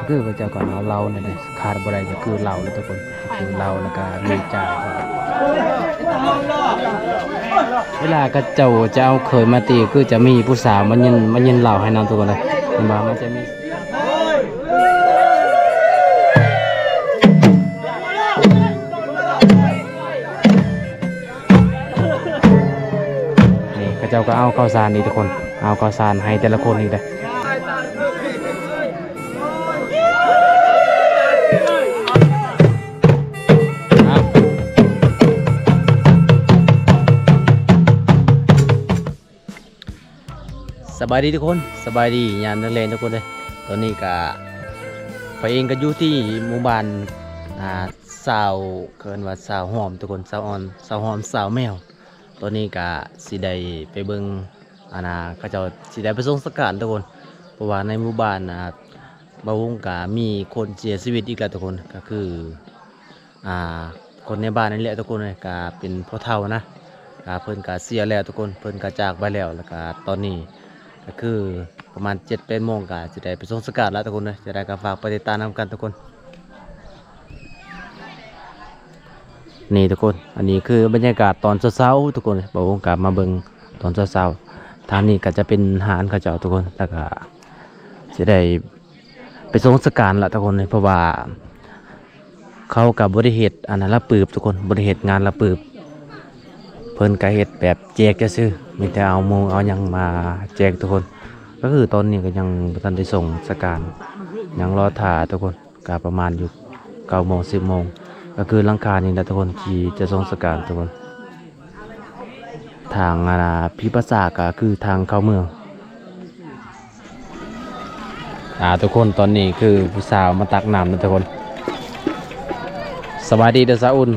ຄືເຂົາເຈົ້າກໍເອົາເຫຼົ້ານີ້ແຫຼະ ຂາດບໍ່ໄດ້ກໍຄືເຫຼົ້າແຫຼະທຸກຄົນ ຄືເຫຼົ້າ ແລ້ວກໍມີຈານ. ເວລາເຂົາເຈົ້າຈະເອົາເຂີຍມາຕີ ຄືຈະມີຜູ້ສາວມາຍິນ ມາຍິນເຫຼົ້າໃຫ້ນຳທຸກຄົນເດີ ເຫັນບໍ່ ມັນຈະມີ ນີ້ເຂົາເຈົ້າກໍເອົາເຂົ້າສານນີ້ທຸກຄົນ ເອົາເຂົ້າສານໃຫ້ແຕ່ລະຄົນນີ້ເດີ. ສະບາຍດີທຸກຄົນ ສະບາຍດີຍາມແລງໆທຸກຄົນເດີ. ຕອນນີ້ກະ ຂ້ອຍເອງກໍຢູ່ທີ່ໝູ່ບ້ານ ອ່າ ຊາວ ເອີ້ນວ່າຊາວຫອມທຸກຄົນ ຊາວອ່ອນ ຊາວຫອມ ຊາວແມວ. ຕອນນີ້ກະຊິໄດ້ໄປເບິ່ງ ອັນນ່າ ເຂົາເຈົ້າຊິໄດ້ໄປສົ່ງສະການທຸກຄົນ ເພາະວ່າໃນໝູ່ບ້ານ ອ່າ ບ່າວວົງກະມີຄົນເສຍຊີວິດອີກແລ້ວທຸກຄົນ ກໍຄື ອ່າ ຄົນໃນບ້ານນີ້ແຫຼະທຸກຄົນເອີຍ ກະເປັນພໍ່ເຖົ້ານະ ກະເພິ່ນກະເສຍແລ້ວທຸກຄົນ ເພິ່ນກະຈາກໄປແລ້ວ. ແລ້ວກະຕອນນີ້ກະຄືປະມານເຈັດແປດໂມງ ກະຊິໄດ້ໄປສົ່ງສະການແລ້ວທຸກຄົນເອີຍ. ຈະໄດ້ກໍຝາກໄປຕິດຕາມນຳກັນທຸກຄົນ. ນີ້ທຸກຄົນ ອັນນີ້ຄືບັນຍາກາດຕອນເຊົ້າໆທຸກຄົນ ບ່າວວົງກະມາເບິ່ງຕອນເຊົ້າໆ. ທາງນີ້ກໍຈະເປັນຮ້ານເຂົາເຈົ້າທຸກຄົນ ແລ້ວກະຊິໄດ້ ໄປສົ່ງສະການລະທຸກຄົນເອີຍ ເພາະວ່າເຂົາກໍບໍ່ໄດ້ເຮັດອັນນັ້ນລະປຶບທຸກຄົນ ບໍ່ໄດ້ເຮັດງານລະປຶບ ເພິ່ນກໍເຮັດແບບແຈກຊື່ໆ ມີແຕ່ເອົາໝູ່ເອົາຫຍັງມາແຈກທຸກຄົນ. ກໍຄືຕອນນີ້ກໍຍັງບໍ່ທັນໄດ້ສົ່ງສະການ ຍັງລໍຖ້າທຸກຄົນ ກໍປະມານຢູ່ເກົ້າໂມງ ສິບໂມງ ກໍຄືຫຼັງຄານີ້ແຫຼະທຸກຄົນທີ່ຈະສົ່ງສະການທຸກຄົນ. ທາງ ອ່າ ພີປາສາກະຄືທາງເຂົ້າເມືອງ. ອ່າ ທຸກຄົນ ຕອນນີ້ຄືຜູ້ສາວມາຕັກນ້ຳນະທຸກຄົນ. ສະບາຍດີເດີສາວອຸ່ນ.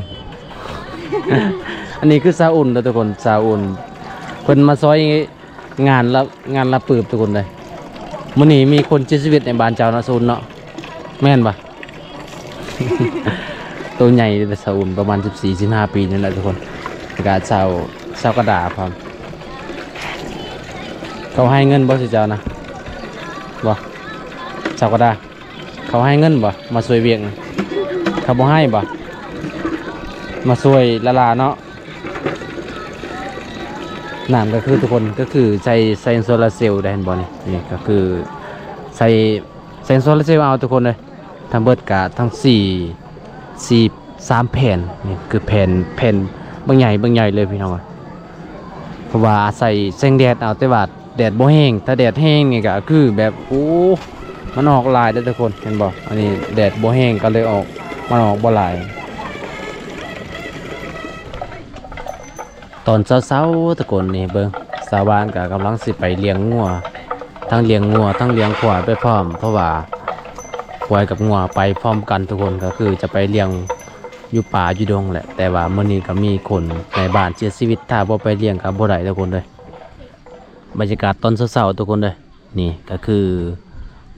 ອັນນີ້ຄືສາວອຸ່ນເດີທຸກຄົນ ສາວອຸ່ນ ເພິ່ນມາຊ່ອຍງານລະ ງານລະປຶບທຸກຄົນເດີ. ມື້ນີ້ມີຄົນເສຍຊີວິດໃນບ້ານເຈົ້າເນາະ ສາວອຸ່ນເນາະ ແມ່ນບໍ່? ໂຕໃຫຍ່ເດ ສາວອຸ່ນ ປະມານສິບສີ່ ສິບຫ້າປີນີ້ແຫຼະທຸກຄົນ ແລ້ວກະສາວ ສາວກະດາພ້ອມ. ເຂົາໃຫ້ເງິນບໍ່ ຊິເຈົ້ານະ ບໍ່? ສາວກະດາ ເຂົາໃຫ້ເງິນບໍ່ ມາຊ່ວຍວຽກ? ເຂົາບໍ່ໃຫ້ບໍ່? ມາຊ່ວຍຫຼ້າໆເນາະ. ນ້ຳກໍຄືທຸກຄົນ ກໍຄືໃສ່ແສງໂຊລາເຊວໄດ້ ເຫັນບໍ່ນີ້? ນີ້ກໍຄືໃສ່ແສງໂຊລາເຊວເອົາທຸກຄົນເອີຍ. ທັງເບິດກະທັງສີ່ ສີ່ ສາມແຜ່ນ ນີ້ຄືແຜ່ນ ແຜ່ນບັກໃຫຍ່ ບັກໃຫຍ່ເລີຍພີ່ນ້ອງເອີຍ. ເພາະວ່າອາໄສແສງແດດເອົາ ແຕ່ວ່າແດດບໍ່ແຮງ ຖ້າແດດແຮງນີ້ກະຄືແບບ ໂອ້ ມັນອອກຫຼາຍເດີທຸກຄົນ ເຫັນບໍ່? ອັນນີ້ແດດບໍ່ແຮງກໍເລີຍອອກ ມັນອອກບໍ່ຫຼາຍ. ຕອນເຊົ້າໆທຸກຄົນ ນີ້ເບິ່ງ ຊາວບ້ານກໍກຳລັງຊິໄປລ້ຽງງົວ ທັງລ້ຽງງົວ ທັງລ້ຽງຄວາຍໄປພ້ອມ ເພາະວ່າຄວາຍກັບງົວໄປພ້ອມກັນທຸກຄົນ ກໍຄືຈະໄປລ້ຽງຢູ່ປ່າຢູ່ດົງແຫຼະ. ແຕ່ວ່າມື້ນີ້ກໍມີຄົນໃນບ້ານເສຍຊີວິດ ຖ້າບໍ່ໄປລ້ຽງກໍບໍ່ໄດ້ທຸກຄົນເດີ. ບັນຍາກາດຕອນເຊົ້າໆທຸກຄົນເດີ. ນີ້ກໍຄື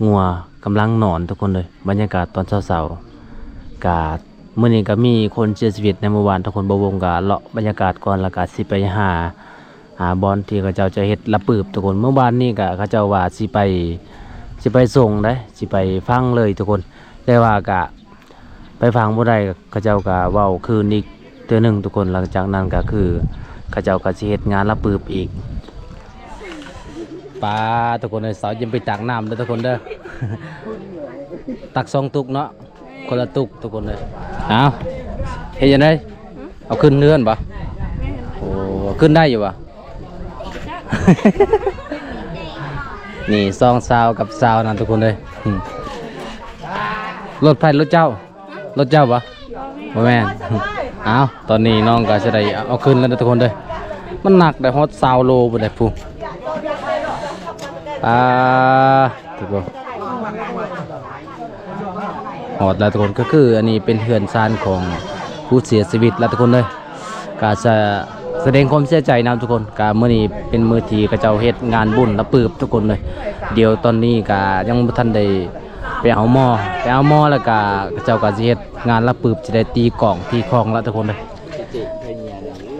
ງົວກຳລັງນອນທຸກຄົນເດີ ບັນຍາກາດຕອນເຊົ້າໆ. ກະມື້ນີ້ກໍມີຄົນເສຍຊີວິດໃນໝູ່ບ້ານທຸກຄົນ ບ່າວວົງກະເລາະບັນຍາກາດກ່ອນ ແລ້ວກະຊິໄປຫາ ຫາບ່ອນທີ່ເຂົາເຈົ້າຈະເຮັດລະປືບທຸກຄົນ. ເມື່ອວານນີ້ກະເຂົາເຈົ້າວ່າຊິໄປ ຊິໄປສົ່ງໄດ໋ ຊິໄປຝັງເລີຍທຸກຄົນ ແຕ່ວ່າກະ ໄປຝັງບໍ່ໄດ້ ເຂົາເຈົ້າກໍເວົ້າຄືນອີກເທື່ອໜຶ່ງທຸກຄົນ. ຫຼັງຈາກນັ້ນກໍຄືເຂົາເຈົ້າກໍຊິເຮັດງານລະປືບອີກ. ປາ ທຸກຄົນເອີຍ ສາວຍິ້ມໄປຕັກນ້ຳເດີທຸກຄົນເດີ ຕັກສອງຕຸກເນາະ ຄົນລະຕຸກທຸກຄົນເອີຍ. ເອົາ ເຮັດຈັ່ງໃດ ເອົາຂຶ້ນເຮືອນບໍ່? ໂອ້ ຂຶ້ນໄດ້ຢູ່ບໍ່? ນີ້ສອງສາວກັບສາວນັ້ນທຸກຄົນເອີຍ. ອືມ ລົດໃຜ ລົດເຈົ້າ? ລົດເຈົ້າບໍ່? ບໍ່ແມ່ນ. ອ້າວ ຕອນນີ້ນ້ອງກໍຈະໄດ້ເອົາຂຶ້ນແລ້ວເດີທຸກຄົນເດີ. ມັນໜັກໄດ໋ ຮອດຊາວໂລພຸ້ນເດ້ ຜູ້ ອ່າ ທຸກຄົນ. ຮອດແລ້ວທຸກຄົນ ກໍຄືອັນນີ້ເປັນເຮືອນຊານຂອງຜູ້ເສຍຊີວິດແລ້ວທຸກຄົນເດີ. ກະສະ ສະແດງຄວາມເສຍໃຈນຳທຸກຄົນ. ກະມື້ນີ້ເປັນມື້ທີ່ເຂົາເຈົ້າເຮັດງານບຸນລະປືບທຸກຄົນເດີ. ດຽວຕອນນີ້ກະຍັງບໍ່ທັນໄດ້ໄປເອົາໝໍ້ ໄປເອົາໝໍ້ແລ້ວກະເຂົາເຈົ້າກະຊິເຮັດງານລະປືບ ຊິໄດ້ຕີກອງຕີຂອງລະທຸກຄົນເດີ.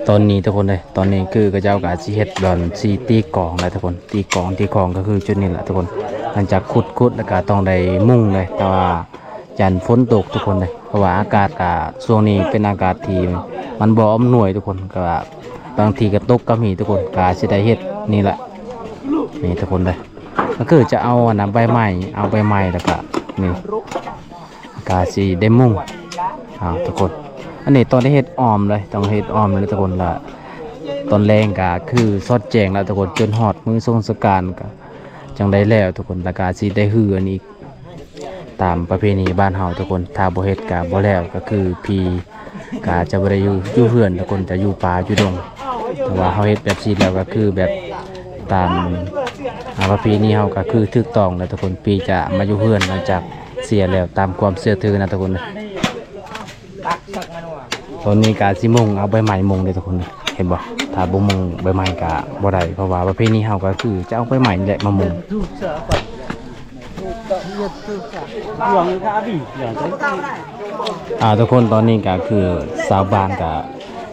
ຕອນນີ້ທຸກຄົນເດີ ຕອນນີ້ຄືເຂົາເຈົ້າກະຊິເຮັດບ່ອນຊິຕີກອງລະທຸກຄົນ ຕີກອງຕີຂອງ ກໍຄືຈຸດນີ້ລະທຸກຄົນ. ຫຼັງຈາກຂຸດ ຂຸດແລ້ວກະຕ້ອງໄດ້ມຸງເລີຍ ແຕ່ວ່າຢ້ານຝົນຕົກທຸກຄົນເລີຍ ເພາະວ່າອາກາດກະຊ່ວງນີ້ເປັນອາກາດທີ່ມັນບໍ່ອຳນວຍທຸກຄົນ ກະບາງທີກະຕົກກໍມີທຸກຄົນ ກະຊິໄດ້ເຮັດນີ້ແຫຼະ ນີ້ທຸກຄົນເລີຍ ກໍຄືຈະເອົາອັນນະ ໃບໄມ້ ເອົາໃບໄມ້ແລ້ວກະນີ້ ກະຊິໄດ້ມຸງ ເອົາທຸກຄົນ ອັນນີ້ຕ້ອງໄດ້ເຮັດອ້ອມເລີຍ ຕ້ອງເຮັດອ້ອມເລີຍທຸກຄົນ ລະຕອນແລງກະຄືສອດແຈ້ງແລ້ວທຸກຄົນ ຈົນຮອດມື້ສົງສະການກະຈັ່ງໄດ້ແລ້ວທຸກຄົນ ລະກະຊິໄດ້ຮືອັນນີ້ ຕາມປະເພນີບ້ານເຮົາທຸກຄົນ ຖ້າບໍ່ເຮັດກະບໍ່ແລ້ວ ກະຄືຜີກະຈະບໍ່ໄດ້ຢູ່ ຢູ່ເຮືອນທຸກຄົນ ຈະຢູ່ປ່າຢູ່ດົງ ແຕ່ວ່າເຮົາເຮັດແບບຊີ້ແລ້ວ ກະຄືແບບຕາມ ອາ ປະເພນີເຮົາກະຄືຖືກຕ້ອງແລ້ວທຸກຄົນ ຜີຈະມາຢູ່ເຮືອນຫຼັງຈາກເສຍແລ້ວ ຕາມຄວາມເຊື່ອຖືນະທຸກຄົນ. ຕອນນີ້ກະຊິມຸງ ເອົາໃບໄມ້ມຸງເດ້ທຸກຄົນ ເຫັນບໍ່ ຖ້າບໍ່ມຸງໃບໄມ້ກະບໍ່ໄດ້ ເພາະວ່າປະເພນີເຮົາກະຄືຈະເອົາໃບໄມ້ນີ້ແຫຼະມາມຸງ. ອ່າ ທຸກຄົນ ຕອນນີ້ກະຄືຊາວບ້ານກະ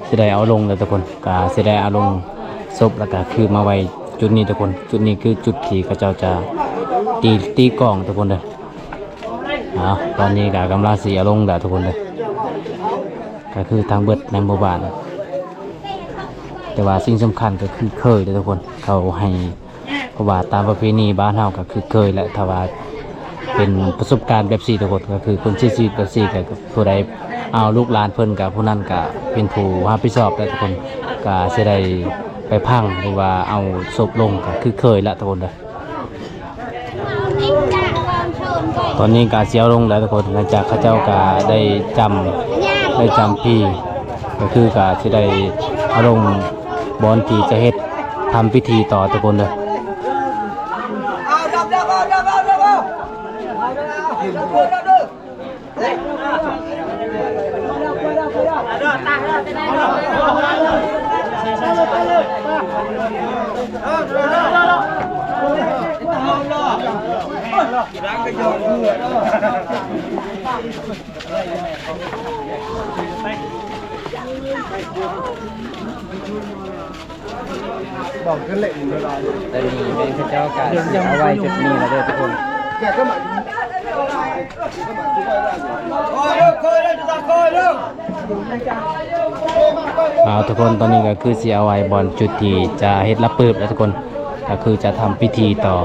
ຊິໄດ້ເອົາລົງແລ້ວທຸກຄົນ ກະຊິໄດ້ເອົາລົງສົບ ແລ້ວກະຄືມາໄວ້ຈຸດນີ້ທຸກຄົນ ຈຸດນີ້ຄືຈຸດທີ່ເຂົາເຈົ້າຈະຕີ ຕີກອງທຸກຄົນເດີ. ເອົາ ຕອນນີ້ກະກຳລັງຊິເອົາລົງແລ້ວທຸກຄົນເດີ ກະຄືທັງເບິດໃນໝູ່ບ້ານ ແຕ່ວ່າສິ່ງສຳຄັນກະຄືເຄີຍເດີທຸກຄົນ ເຂົາໃຫ້ ເພາະວ່າຕາມປະເພນີບ້ານເຮົາກະຄືເຄີຍແຫຼະ ຖ້າວ່າເປັນປະສົບການແບບຊີ້ທຸກຄົນ ກະຄືຄົນເສຍຊີວິດແບບຊີ້ ກະຜູ້ໃດເອົາລູກຫຼານເພິ່ນ ກະຜູ້ນັ້ນກະເປັນຜູ້ຮັບຜິດຊອບແຫຼະທຸກຄົນ ກະຊິໄດ້ໄປຝັງ ຫຼືວ່າເອົາສົບລົງ ກະຄືເຄີຍແຫຼະທຸກຄົນເດີ. ຕອນນີ້ກະຊິເອົາລົງແລ້ວທຸກຄົນ ຫຼັງຈາກເຂົາເຈົ້າກະໄດ້ຈ້ຳ ໄດ້ຈ້ຳຜີ ກະຄືກະຊິໄດ້ເອົາລົງບ່ອນທີ່ຈະເຮັດ ທຳພິທີຕໍ່ທຸກຄົນເດີ. ຕອນນີ້ແມ່ນເຂົາເຈົ້າກະຊິເອົາໄວ້ຈຸດນີ້ແລ້ວເດີທຸກຄົນ. ເອົາທຸກຄົນ ຕອນນີ້ກະຄືຊິເອົາໄວ້ບ່ອນຈຸດທີ່ຈະເຮັດລະປຶບແລ້ວທຸກຄົນ ກະຄືຈະທຳພິທີຕໍ່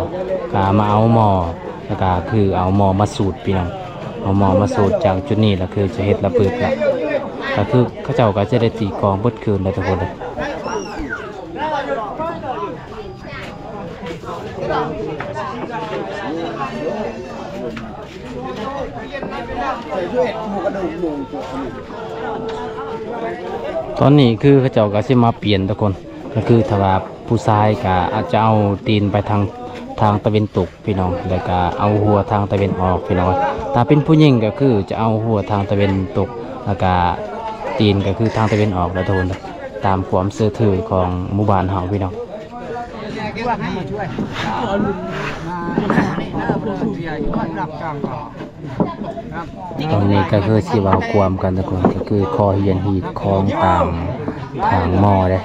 ກະມາເອົາໝໍ້ ແລ້ວກະຄືເອົາໝໍ້ມາສູດພີ່ນ້ອງ ເອົາໝໍ້ມາສູດຈາກຈຸດນີ້ ແລ້ວຄືຈະເຮັດລະປຶບລະ ກະຄືເຂົາເຈົ້າກະຈະໄດ້ຕີກອງເບິດຄືນແລ້ວທຸກຄົນເດີ. ຕອນນີ້ຄືເຂົາເຈົ້າກະຊິມາປ່ຽນທຸກຄົນ ກະຄືຖ້າວ່າຜູ້ຊາຍກະອາດຈະເອົາຕີນໄປທາງ ທາງຕາເວັນຕົກພີ່ນ້ອງ ແລ້ວກະເອົາຫົວທາງຕາເວັນອອກພີ່ນ້ອງ. ຖ້າເປັນຜູ້ຍິງກະຄືຈະເອົາຫົວທາງຕາເວັນຕົກ ແລ້ວກະຕີນກະຄືທາງຕາເວັນອອກແລ້ວທຸກຄົນ ຕາມຄວາມເຊື່ອຖືຂອງໝູ່ບ້ານເຮົາພີ່ນ້ອງ. ຕອນນີ້ກະຄືຊິເວົ້າຄວາມກັນທຸກຄົນ ກະຄືຂໍຮຽນຮີດຄອງຕາມທາງໝໍ້ເດ້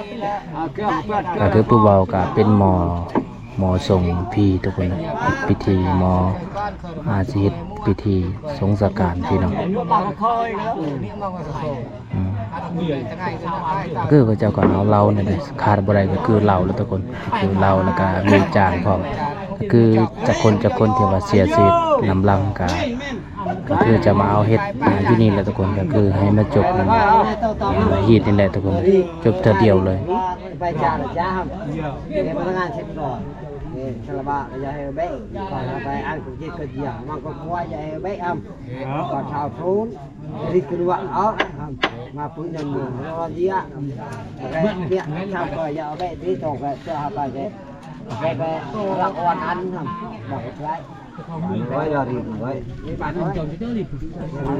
ກະຄືຜູ້ເວົ້າກະເປັນໝໍ້ ໝໍ່ສົ່ງຜີທຸກຄົນ ເຮັດພິທີໝໍ່ ອາ ຊິເຮັດພິທີສົງສະການພີ່ນ້ອງ. ອືມ ຄືເຂົາເຈົ້າກະເອົາເຫຼົ້ານີ້ແຫຼະ ຂາດບໍ່ໄດ້ກະຄືເຫຼົ້າແຫຼະທຸກຄົນ ຄືເຫຼົ້າ ແລ້ວກະມີຈານພ້ອມ ກະຄືຈັກຄົນ ຈັກຄົນທີ່ວ່າເສຍຊີວິດນຳຫຼັງກະ ກະຄືຈະມາເອົາເຮັດຢູ່ນີ້ແຫຼະທຸກຄົນ ກະຄືໃຫ້ມາຈົບຮີດນີ້ແຫຼະທຸກຄົນ ຈົບເທື່ອດຽວເລີຍ. ໄປຈ້າລະຈ້າ ເຮັດພະນັກງານເຊັດກ່ອນ ເອີ ສາລະບະກະຢ່າໃຫ້ເບະ ໄປອັນກະເຈັດກະເຈຍ ມັນກະຄວາຍຢ່າໃຫ້ເບະອຳ ກະຊາວໂທນ ລິກຂຶ້ນວ່າເອົາ ມາປຶ້ງນັ້ນເມືອງເດຍ ແລະເບຍທຳກະຢ່າເອົາເບະຕິຕົກແລະເຊື່ອຫາໄປເດ ແລະໄປລັກອອນອັນນຳ ບອກໄວ້ ໄວ້ລະລິກໄວ້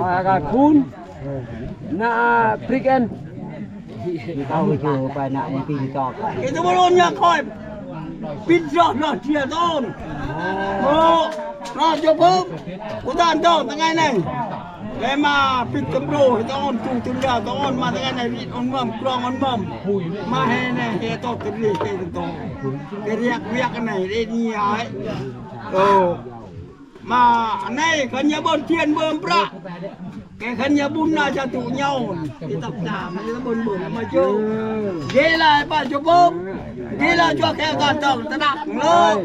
ມາກະຄູນ ນາພຣິກແອນ ເອົາຢູ່ໄປນະ ມັນປີຕອກ ເອຕະໂມໂລນຍາຄອຍ ປິດຈອດນອນເຊຍຕອນ ໂອ້ ນອນຈະເພີ່ມ ອຸຕານຕອນຕະໄງແນງ ແລະມາປິດຕຳໂລໃຫ້ຕອນ ຕູຕຶນຍາຕອນ ມາຕະໄງແນງ ລິດອອນເມືອມ ກລອງອອນເມືອມ ມາແຫ່ແນງ ແຫ່ຕອກຕະລີເຕຕະຕອນ ໄດ້ຮຽກວຽກອັນໃດ ໄດ້ນີ້ອາຍ. ໂອ້ ມາອັນນີ້ ຄັນຍາເບິ່ນທຽນເບິ່ງພະ ແກຄັນຍາບຸນນາຈະຕຸຍາວ ທີ່ຕັບຕາມັນຈະເບິ່ນເບິ່ງມາໂຈ ເດລາປາຈຸບົບ ເດລາຈົວແຄວຕານຕອກຕະໜັກເລີຍ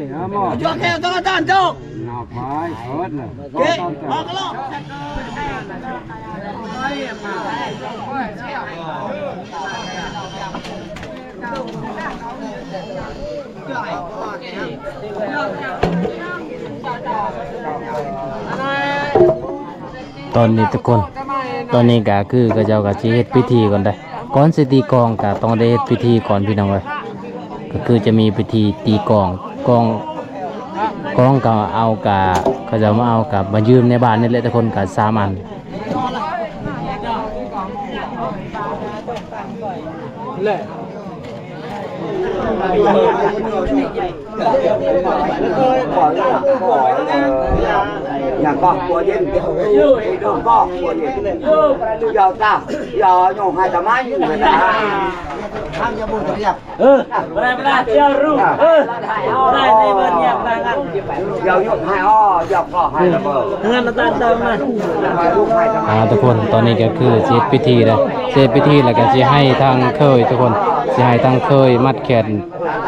ຈົວແຄວຕານຕອກ ເກ ອອກກະລອກ ຕອນນີ້ທຸກຄົນ ຕອນນີ້ກະຄືເຂົາເຈົ້າກະຊິເຮັດພິທີກ່ອນເດ້ ກ່ອນຊິຕີກອງກະຕ້ອງໄດ້ເຮັດພິທີກ່ອນພີ່ນ້ອງເອີຍ ກະຄືຈະມີພິທີຕີກອງ ກອງ ກອງກະເອົາກະ ເຂົາເຈົ້າມາເອົາກະມາຢືມໃນບ້ານນີ້ແຫຼະທຸກຄົນ ກະສາມອັນ ແຫຼະ ຢ່າກອກກົວເຢັນ ບໍ່ກົວເຢັນ ຢ່າຕາ ຢ່າຍົງໃຫ້ຕາໄມ້ຢູ່ນະ ຫ້າມຢ່າບຸນຕະລຽບ ເອີ ບໍ່ໄດ້ ບໍ່ໄດ້ ເຈົ້າຮູ້ ເອີ ບໍ່ໄດ້ ໃນເບິ່ງຢ່າງນັ້ນ ຢ່າຍົກໃຫ້ ອໍ ຢ່າກໍໃຫ້ລະເບີ ເຮືອນຕານເຕີມນະ ອ່າ ທຸກຄົນ ຕອນນີ້ກະຄືຊິເຮັດພິທີແລ້ວ ຊິເຮັດພິທີແລ້ວກະຊິໃຫ້ທາງເຂີຍ ທຸກຄົນ ຊິໃຫ້ທາງເຂີຍມັດແຂນ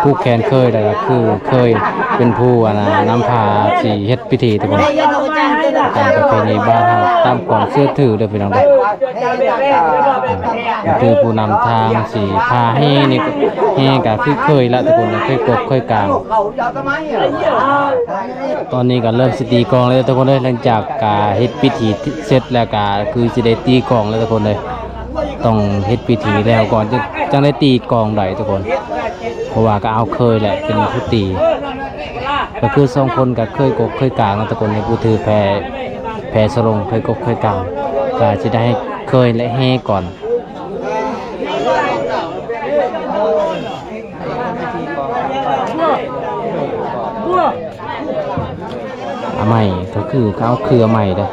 ຜູກແຂນເຂີຍ ແລ້ວກະຄືເຂີຍເປັນຜູ້ ອັນນ່າ ນຳພາຊິເຮັດພິທີ ທຸກຄົນ ຕາມປະເພນີບ້ານເຮົາ ຕາມຄວາມເຊື່ອຖືເດີພີ່ນ້ອງເດີ ກະຄືຜູ້ນຳທາງຊິພາແຫ່ນີ້ ແຫ່ກະຄືເຂີຍລະທຸກຄົນ ເຂີຍກົກເຂີຍກາງ ຕອນນີ້ກະເລີ່ມຊິຕີກອງແລ້ວທຸກຄົນເດີ ຫຼັງຈາກກະເຮັດພິທີເສັດແລ້ວກະຄືຊິໄດ້ຕີກອງແລ້ວທຸກຄົນເດີ ຕ້ອງເຮັດພິທີແລ້ວກ່ອນ ຈຶ່ງ ຈັ່ງໄດ້ຕີກອງໄດ້ທຸກຄົນ ເພາະວ່າກະເອົາເຂີຍແຫຼະເປັນຜູ້ຕີ ກະຄືສອງຄົນກະເຂີຍກົກເຂີຍກາງນະທຸກຄົນ ໃນຜູ້ຖືແພ ແພສະຫຼົງ ເຂີຍກົກເຂີຍກາງ ກະຊິໄດ້ໃຫ້ເຂີຍແລະແຫ່ກ່ອນ ອາໄມ້ ກະຄືເຂົາເອົາເຄືອໄມ້ເດ້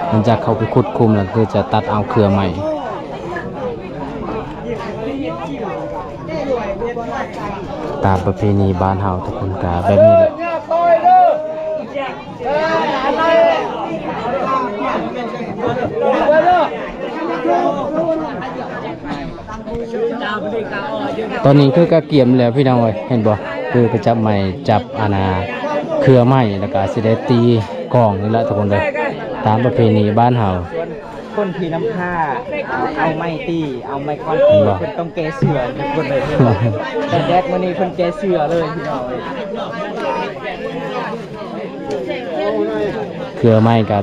ຫຼັງຈາກເຂົາໄປຂຸດຂຸມແລ້ວ ຄືຈະຕັດເອົາເຄືອໄມ້ ຕາມປະເພນີບ້ານເຮົາ ທຸກຄົນກະແບບນີ້ແຫຼະ ຕອນນີ້ຄືກະກຽມແລ້ວພີ່ນ້ອງເອີຍ ເຫັນບໍ່ ຄືໄປຈັບໄມ້ ຈັບອັນນ່າ ເຄືອໄມ້ ແລ້ວກະຊິໄດ້ຕີກອງນີ້ລະທຸກຄົນເດີ ຕາມປະເພນີບ້ານເຮົາ ຄົນທີ່ນຳພາ ເອົາໄມ້ຕີ ເອົາໄມ້ກວາດຕີ ເຫັນບໍ່ ເພິ່ນຕ້ອງແກ່ເສື້ອທຸກຄົນເລີຍ ແດດມື້ນີ້ເພິ່ນແກ່ເສື້ອເລີຍພີ່ນ້ອງ ເຄືອໄມ້ກະ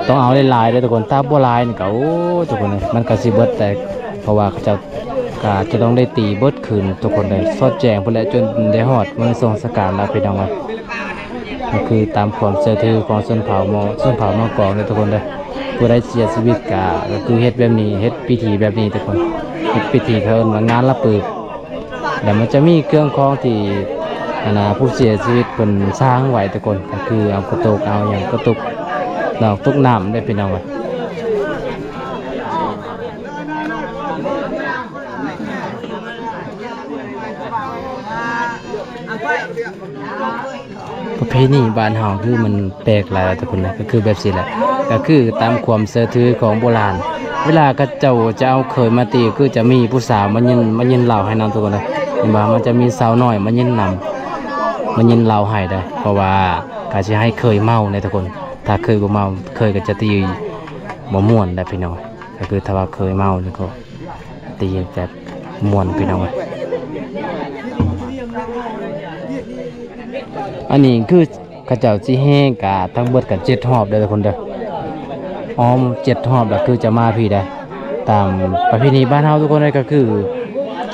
ຕ້ອງເອົາຫຼາຍໆເດີທຸກຄົນ ຖ້າບໍ່ຫຼາຍນີ້ກະ ໂອ້ ທຸກຄົນເອີຍ ມັນກະຊິເບິດ ແຕ່ເພາະວ່າເຂົາເຈົ້າກະຈະຕ້ອງໄດ້ຕີເບິດຄືນທຸກຄົນເດີ ຊອດແຈ້ງພຸ້ນແຫຼະ ຈົນໄດ້ຮອດມື້ສົ່ງສະການລະພີ່ນ້ອງເອີຍ ກະຄືຕາມຄວາມເຊື່ອຖືຂອງຊົນເຜົ່າມໍ ຊົນເຜົ່າມອງກອງເດີທຸກຄົນເດີ ຜູ້ໃດເສຍຊີວິດກະ ກະຄືເຮັດແບບນີ້ ເຮັດພິທີແບບນີ້ທຸກຄົນ ເຮັດພິທີເຂົາເອີ້ນວ່າງານລະປືບ ແລ້ວມັນຈະມີເຄື່ອງຂອງທີ່ ອັນນ່າ ຜູ້ເສຍຊີວິດເພິ່ນສ້າງໄວ້ທຸກຄົນ ກະຄືເອົາກະຕຸກ ເອົາຫຍັງ ກະຕຸກ ດອກຕຸກນ້ຳເດ້ພີ່ນ້ອງເອີຍ ປະເພນີບ້ານເຮົາຄືມັນແປກຫຼາຍທຸກຄົນເອີຍ ກະຄືແບບຊີ້ແຫຼະ ກະຄືຕາມຄວາມເຊື່ອຖືຂອງໂບລານ ເວລາເຂົາເຈົ້າຈະເອົາເຂີຍມາຕີ ຄືຈະມີຜູ້ສາວມາຍິນ ມາຍິນເຫຼົ້າໃຫ້ນຳທຸກຄົນເອີຍ ເຫັນບໍ່ ມັນຈະມີສາວນ້ອຍມາຍິນນຳ ມາຍິນເຫຼົ້າໃຫ້ເດີ ເພາະວ່າກະຊິໃຫ້ເຂີຍເມົາເດ້ທຸກຄົນ ຖ້າເຂີຍບໍ່ເມົາ ເຂີຍກະຈະຕີບໍ່ມ່ວນເດ້ພີ່ນ້ອງ ກະຄືຖ້າວ່າເຂີຍເມົານີ້ກະ ຕີແບບມ່ວນພີ່ນ້ອງເອີຍ ອັນນີ້ຄືເຂົາເຈົ້າຊິແຫ່ກະທັງເບິດກະເຈັດຮອບເດີທຸກຄົນເດີ ອ້ອມເຈັດຮອບແລ້ວຄືຈະມາພີ້ໄດ໋ ຕາມປະເພນີບ້ານເຮົາທຸກຄົນເອີຍ ກະຄື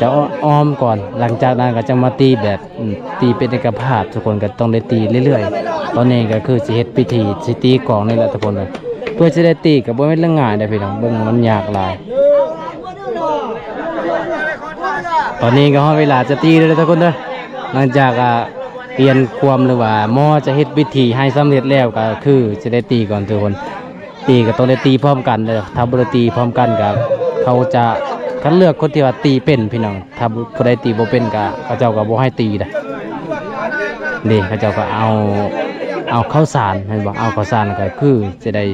ຈະອ້ອມກ່ອນ ຫຼັງຈາກນັ້ນກະຈະມາຕີແບບ ອືມ ຕີເປັນເອກະພາບ ທຸກຄົນກະຕ້ອງໄດ້ຕີເລື້ອຍໆ ຕອນນີ້ກະຄືຊິເຮັດພິທີ ຊິຕີກອງນີ້ແຫຼະທຸກຄົນເອີຍ ເພື່ອຊິໄດ້ຕີກະບໍ່ແມ່ນເລື່ອງງ່າຍເດ້ພີ່ນ້ອງ ເບິ່ງມັນຍາກຫຼາຍ ຕອນນີ້ກະຮອດເວລາຈະຕີແລ້ວເດີທຸກຄົນເດີ ຫຼັງຈາກ ອາ ປ່ຽນຄວາມ ຫຼືວ່າໝໍຈະເຮັດພິທີໃຫ້ສຳເລັດແລ້ວ ກະຄືຊິໄດ້ຕີກ່ອນທຸກຄົນ ຕີກະຕ້ອງໄດ້ຕີພ້ອມກັນເດີ ຖ້າບໍ່ໄດ້ຕີພ້ອມກັນກະ ເຂົາຈະຄັດເລືອກຄົນທີ່ວ່າຕີເປັນພີ່ນ້ອງ ຖ້າຜູ້ໃດຕີບໍ່ເປັນກະ ເຂົາເຈົ້າກະບໍ່ໃຫ້ຕີເດ້ ເດ້ ເຂົາເຈົ້າກະເອົາ ເອົາເຂົ້າສານ ແມ່ນບໍ່? ເອົາເຂົ້າສານກໍຄືຈະໄດ້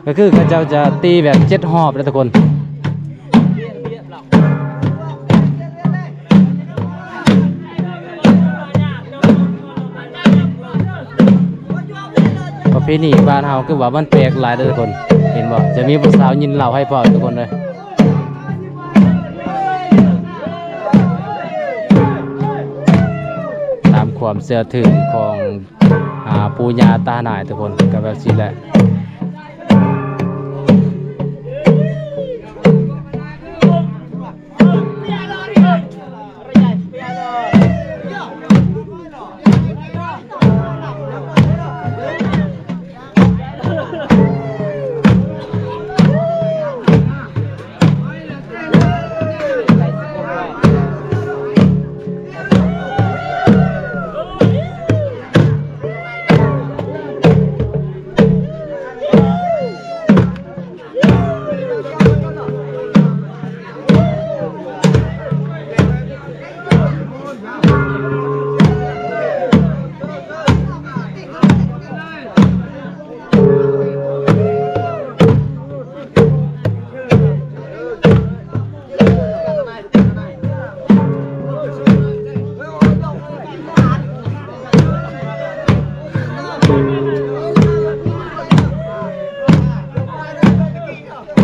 ກໍຄືເຂົາເຈົ້າຈະຕີແບບເຈັດຮອບເດ້ທຸກຄົນ. ປະເພນີບ້ານເຮົາຄືວ່າມັນແປກຫຼາຍເດ້ທຸກຄົນ ເຫັນບໍ່? ຈະມີຜູ້ສາວຍິນເລົ່າໃຫ້ພ້ອມທຸກຄົນເດີ ຕາມຄວາມເຊື່ອຖືຂອງ ອາ ປູ່ຍ່າຕານາຍທຸກຄົນ ກໍແບບຊີ້ແຫຼະ.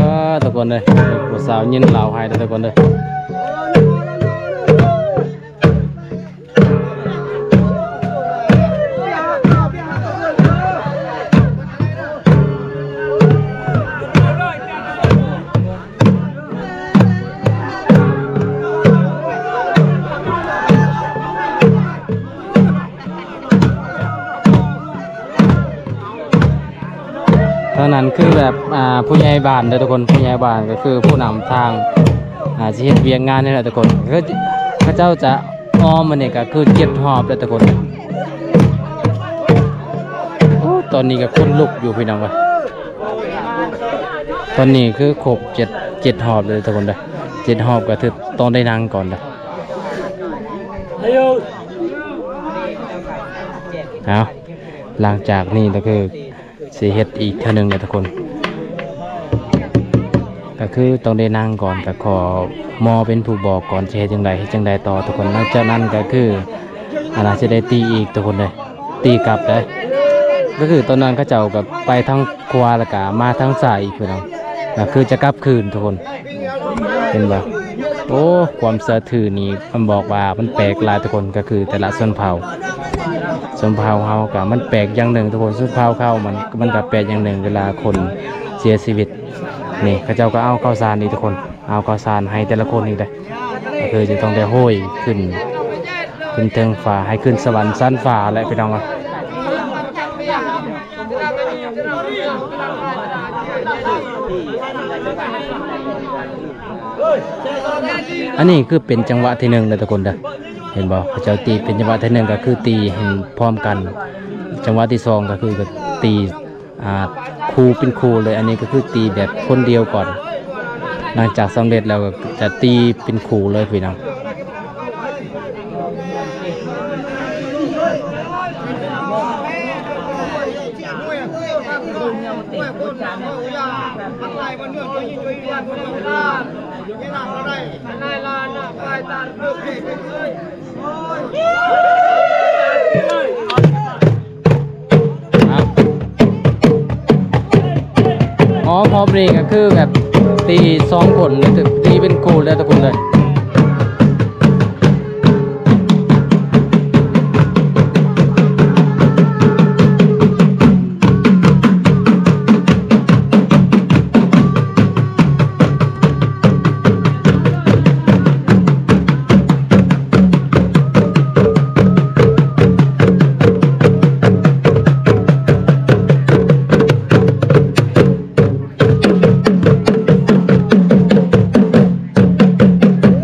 ອ່າ ທຸກຄົນເອີຍ ຜູ້ສາວຍິນເລົ່າໃຫ້ເດີທຸກຄົນເດີ. ທາງນັ້ນຄືແບບ ອ່າ ຜູ້ໃຫຍ່ບ້ານເດີທຸກຄົນ ຜູ້ໃຫຍ່ບ້ານກໍຄືຜູ້ນຳທາງ ອ່າ ຊິເຮັດວຽກງານນີ້ແຫຼະທຸກຄົນ ຄືເຂົາເຈົ້າຈະອ້ອມ ອັນນີ້ກໍຄືເຈັດຮອບເດີທຸກຄົນ. ໂອ້ ຕອນນີ້ກໍຂົນລຸກຢູ່ພີ່ນ້ອງເອີຍ ຕອນນີ້ຄືຄົບເຈັດ ເຈັດຮອບເດີທຸກຄົນເດີ ເຈັດຮອບກໍຖືຕ້ອງໄດ້ນັ່ງກ່ອນເດີ. ເອົາ ຫຼັງຈາກນີ້ກໍຄືຊິເຮັດອີກເທື່ອໜຶ່ງເດີທຸກຄົນ ກໍຄືຕ້ອງໄດ້ນັ່ງກ່ອນ ກໍຂໍໝໍເປັນຜູ້ບອກກ່ອນ ຊິເຮັດຈັ່ງໃດ ເຮັດຈັ່ງໃດຕໍ່ທຸກຄົນ. ຫຼັງຈາກນັ້ນກໍຄື ອັນນ່າ ຊິໄດ້ຕີອີກທຸກຄົນເດີ ຕີກັບເດີ ກໍຄືຕອນນັ້ນເຂົາເຈົ້າກໍໄປທາງຂວາ ແລ້ວກໍມາທາງຊ້າຍອີກພີ່ນ້ອງ ກໍຄືຈະກັບຄືນທຸກຄົນ ເຫັນບໍ່? ໂອ້ ຄວາມເຊື່ອຖືນີ້ມັນບອກວ່າມັນແປກຫຼາຍທຸກຄົນ ກໍຄືແຕ່ລະຊົນເຜົ່າ ຊົນເຜົ່າເຮົາກໍມັນແປກຢ່າງໜຶ່ງທຸກຄົນ ຊົນເຜົ່າເຂົາມັນ ມັນກໍແປກຢ່າງໜຶ່ງ ເວລາຄົນເສຍຊີວິດນີ້ ເຂົາເຈົ້າກໍເອົາເຂົ້າສານນີ້ທຸກຄົນ ເອົາເຂົ້າສານໃຫ້ແຕ່ລະຄົນນີ້ເດ້ ກໍຄືຈະຕ້ອງໄດ້ໂຫຍຂຶ້ນ ຂຶ້ນເທິງຟ້າ ໃຫ້ຂຶ້ນສະຫວັນຊັ້ນຟ້າແຫຼະພີ່ນ້ອງເອີຍ. ອັນນີ້ຄືເປັນຈັງຫວະທີໜຶ່ງເດີທຸກຄົນເດີ ເຫັນບໍ່? ເຂົາເຈົ້າຕີເປັນຈັງຫວະທີໜຶ່ງ ກໍຄືຕີໃຫ້ພ້ອມກັນ ຈັງຫວະທີສອງ ກໍຄື ກໍຕີ ອ່າ ຄູ່ເປັນຄູ່ເລີຍ ອັນນີ້ກໍຄືຕີແບບຄົນດຽວກ່ອນ ຫຼັງຈາກສຳເລັດແລ້ວກໍຈະຕີເປັນຄູ່ເລີຍພີ່ນ້ອງ. ອໍ ຮອບນີ້ກໍຄືແບບຕີສອງຄົນ ຕີເປັນຄູ່ເລີຍທຸກຄົນເລີຍ. ເ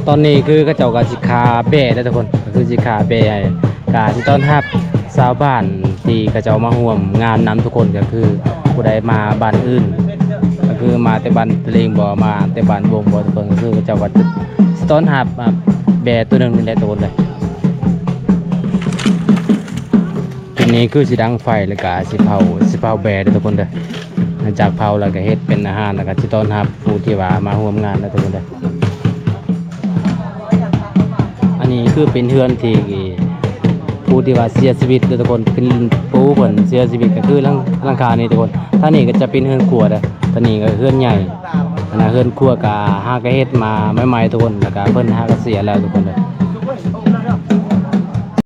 ຕອນນີ້ຄືເຂົາເຈົ້າກໍຊິຂ້າແບ້ແລ້ວທຸກຄົນ ກໍຄືຊິຂ້າແບ້ໃຫ້ ກໍຊິຕ້ອນຮັບຊາວບ້ານທີ່ເຂົາເຈົ້າມາຮ່ວມງານນຳທຸກຄົນ ກໍຄືຜູ້ໃດມາບ້ານອື່ນ ກໍຄືມາແຕ່ບ້ານຕະເລງບໍ ມາແຕ່ບ້ານວົງບໍ ທຸກຄົນ ກໍຄືເຂົາເຈົ້າກໍຊິຕ້ອນຮັບ ອາ ແບ້ໂຕໜຶ່ງນີ້ແຫຼະທຸກຄົນເດີ. ທີນີ້ຄືຊິດັງໄຟ ແລ້ວກະຊິເຜົາ ຊິເຜົາແບ້ເດີທຸກຄົນເດີ. ຫຼັງຈາກເຜົາແລ້ວກະເຮັດເປັນອາຫານ ແລ້ວກະຊິຕ້ອນຮັບຜູ້ທີ່ວ່າມາຮ່ວມງານເດີທຸກຄົນເດີ. ອັນນີ້ຄືເປັນເຮືອນທີ່ຜູ້ທີ່ວ່າເສຍຊີວິດເດີທຸກຄົນ ເປັນຜູ້ເພິ່ນເສຍຊີວິດ ກະຄືຫຼັງ ຫຼັງຄານີ້ທຸກຄົນ. ທາງນີ້ກະຈະເປັນເຮືອນຄົວເດີ ທາງນີ້ກະເຮືອນໃຫຍ່ ອັນນະເຮືອນຄົວກະຫາກະເຮັດມາໃໝ່ໆທຸກຄົນ ແລ້ວກະເພິ່ນຫາກະເສຍແລ້ວທຸກຄົນເດີ.